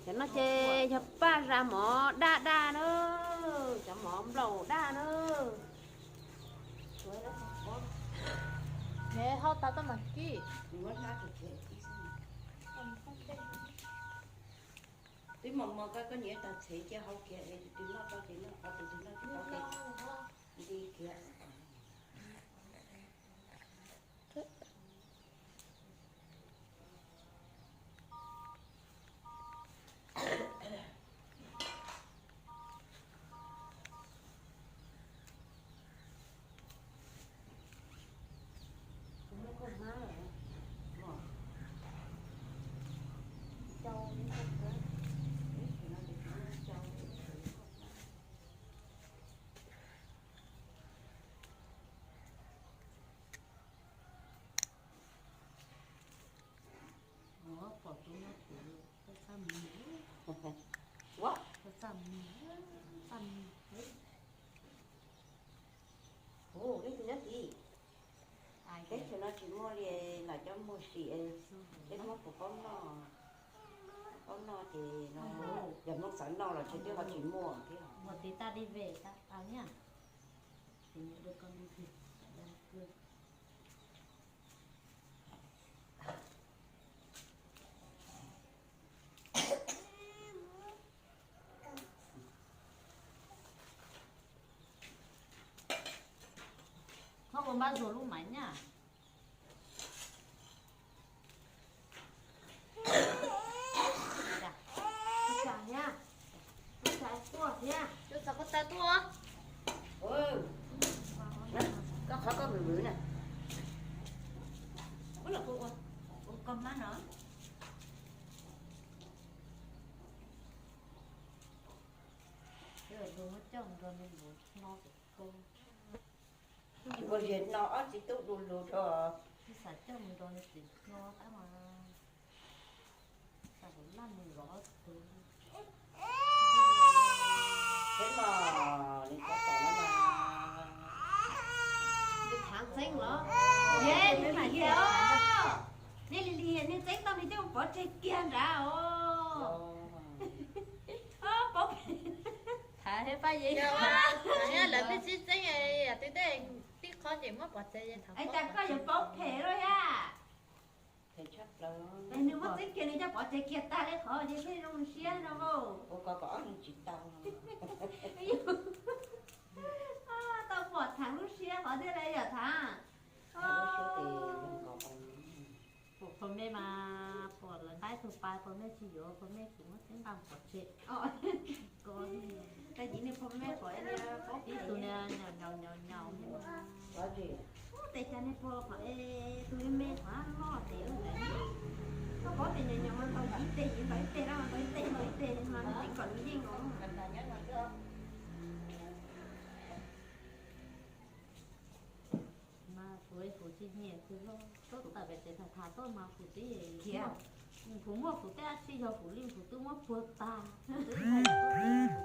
Cov no ces yog paj zas mov daj daj na, cov mov nplaum daj na. Hau tas tau mas kib. Twb mos mos koj, koj niam tag txhev cia hau kiag es tus twg noj tau ces noj, qhov tus twg noj tsis tau ces nti kiag. Pom tus no kuv txaj mus, txaj mus, txaj mus. Ub, leej twg nyob tid? Teb chaws no tsis muaj li, lam coj muag sim, peb Hmoob puas paub noj, paub noj ces no, yog Hmoob xav noj los ntshe twb ho tsis muaj thiab. Mus tiv tag di ve tag nyaj. Koj ua npab zuag lub maiv nyaj. Tus txog koj tau tuaj. Koj qhov koj vwm vwm na. Ua koj mab no. Ua zem no ob txiv tub du lug rau. Xav coj mus nrog nws txiv hno tab mas xav laj mus zov ob tug. Peb mas nws qhov tom no mas nws thav txeeb los. Ye, nws lig lig, nws lig lig, nws txeeb tau nws coj mus pov tseg kiag nrad os. Pov phem. Thav thiab pab ye. Lawv peb sib txeeb, twb tej tib qho ces muab pov tseg. Es cas koj yuav pov phem lawm thiab? Nws muab txeeb kiag nws coj pov tseg kiag tag li qhov ces thiaj zoo siab no. Ua ko kom ob leeg tsis tau. Tau pom thav lub siab qhov thiaj li yog thav. Pom phom mej mas pom lawv nqa ib tug pas phom mej tsis yuav phom mej kuv muab txeeb nqa pov tseg. Tag ib tug nyaum nyaum nyaum nyaum. Tes cas nej pog qhov tus me qhov loj tes lub ntawd. Koj paub tes nyaum nyaum mas ntaus ib teg, ntaus ib teg, ntaus ib teg, ntaus ib teg mas nws tseem kom nws yeej los. Mas kuv, kuv tsis nyiam tus loj tuaj tawm pem tsev tham tham tuaj mas kuv twb, kuv muaj kuv tej dab tsi yog kuv li kuv twb muab puag tag, kuv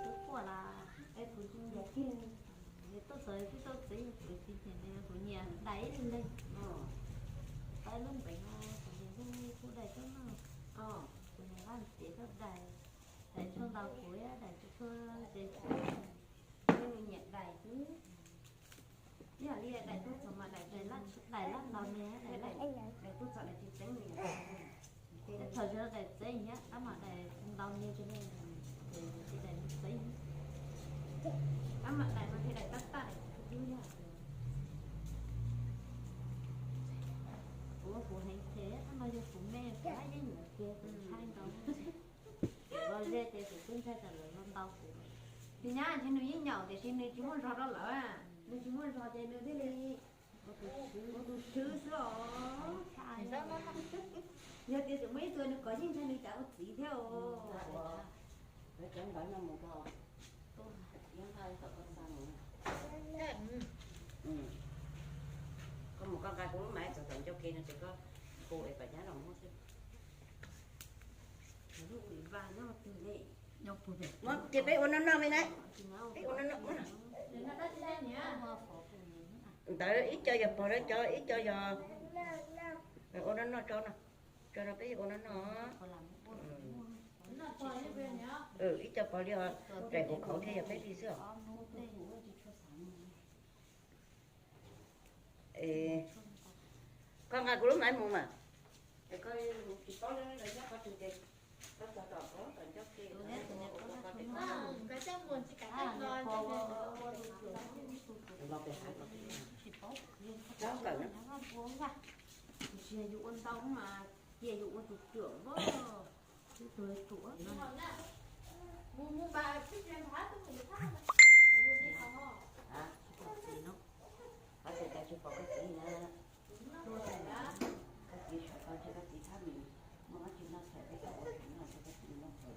twb quaj las. Kuv tuaj txog twb tuaj txeeb, kuv tsis nyiam, kuv nyiam dais ib leeg. Tau lub npeev no kuv nyiam ntuj kuj dais tuaj noj, kuv nyiam nqa ntiav tuaj dais, dais tshuaj ntau kuv, dais tshuaj ces nyiam dais xwb. Yog li dais tuaj txog mas dais, dais laj ntau ne, dais tuaj txog dais tsis txeeb li. Thaum tsis dais txeeb thiab tab mas dais ntau ne, ces dais tsis txeeb. Tab mas dais no thiaj dais tab taj dais tsis txeeb yog. Kuv, kuv heev thiab, tab no yog kuv me kuv yeej yuav kiag kuv ntshai ntau. Los ze ces kuv twb ntshai tas lawv los ntau kuv. Tus nyab ntshe nws yeej nyaum tiam sis nws tsis muaj zog rau lawm, nws tsis muaj zog ces nws thiaj li ua tus swb xwb os. Yog tias tseem muaj ib tug nws kov yeej ntshai nws cas ua txiv thiab os. Koj mus koj nqa kuv lub maiv txog tom ncauj ke no ces koj hu es kom nyab los muab xwb. Ces peb ua noj noj me na. Peb ua noj noj. Ntawd ib co yog pog lawv cov, ib co yog ua noj noj tso no. Tso no peb ua noj noj. Ib co pog li os, daim huv khauv thiaj yog peb li xwb os. Koj nqa kuv lub maiv mus mas. Koj tsis paub lawv nyob qhov twg ces koj txog tom koj nco ke. Los pem hav ko. Tsis paub, yus ua ntau mas cia yus ua tus ruam, tus ruam. Mus mus mas tsis pom txiv no. Qhov tias cas tsis pom koj txiv na. Koj txiv sawv ko ntshe koj txiv thab mis muaj dab tsi noj thaum peb tau ua thaum no ntshe koj txiv noj thaum.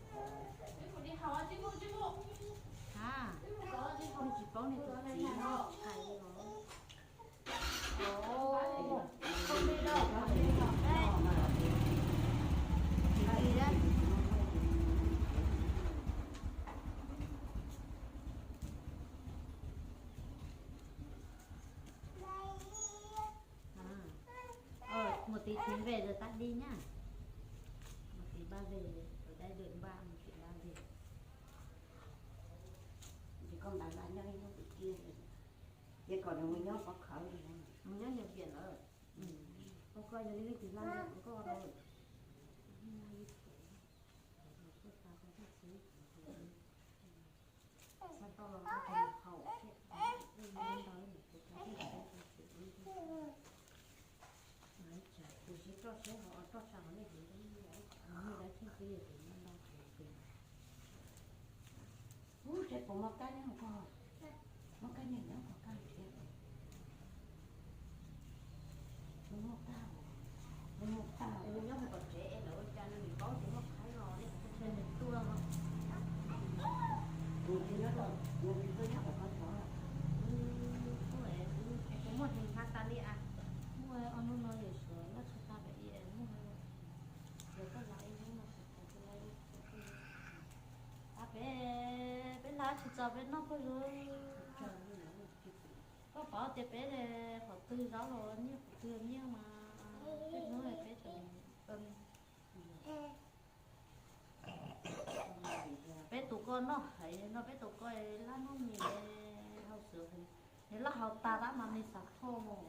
Ha, tsis paub nws tus txiv no hais li no. Một tí chín về rồi tắt đi nhá. Một tí ba về rồi, ở đây đợi ba, một tí ba về. Thì con bảo là nyob ib hnub kwv tij, ces kom nws mus nyob pov khawv, mus nyob nhập viện lawm. Con coi giờ lên tỉnh lăng rồi, con coi rồi. Txog tau los tau tus haum thiab, ntawd nws tus cov tib tus tus tus tus. Kuv tsis roj tsheb ho roj tsa hauv nej tus, nej dab tsheb twb yog tus no no tus tus. Ub, seb puas muaj kab nyob hauv ko, muaj kab nyob hauv ko kab thiab. Muaj kab, muaj kab. Nws nyob hauv kom tsev es lawv ua cas nws paub tias muaj kab no ne, nws tuaj. Nws tsis nyob, nws tsis tuaj nyob hauv ko tod. Muaj hneev hab tas li as. Muaj ob hnub no yawm suav loj tshaj tag pem ib muaj, yog koj los ib hnub no suav tag, peb, peb hla tsis txog peb noj koj zoo. Koj paub tias peb qhov twg zaub los nyiaj, qhov twg nyiaj mas peb hnub peb tseem peb tus ko noj heev no, peb tus ko lab nub mis hau xwb, nws laj hau tas tab mas nws xav thoj mus,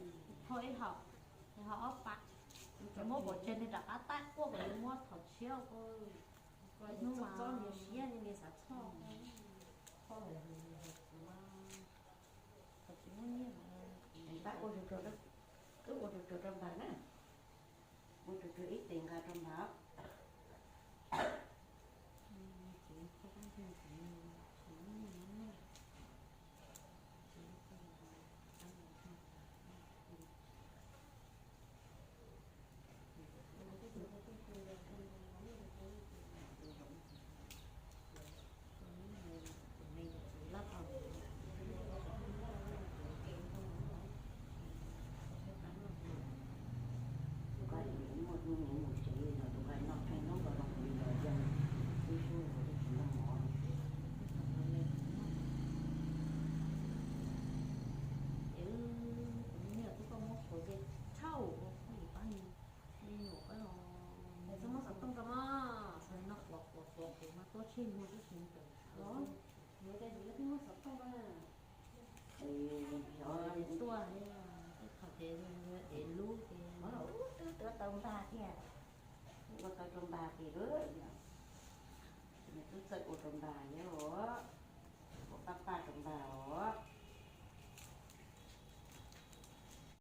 thoj ib haum, nws haus ob pab, muab pov tseg nws rov qab taij quaj kom yuav muab thaum tshiab. Hnub mas siab nws xav thoj, thoj heev, thaum tsis muaj nyiaj. Pab ua rau, wb ua rau rau npawg na, ua rau rau ib tes nqa rau npawg. Tus nqaij muaj hnub nws mus tsev los tus nqaij noj pheej hnub nkaus los mus li los yeej ib sub ua tsis noj mov. Es tus me nyuam twb koj muab tshuav ces tshauj ua phooj ywg pab me nyuam koj los. Txhob muab xov tooj rau mog, no quav quav quav quav mas tuaj tsheej muag tuaj tsheej ntawd. Yuav tias yus twb muab xov tooj rau na. Tuaj, tej thaum ces dev lub ces twb tuav tau npag thiab, ua tau rau npag.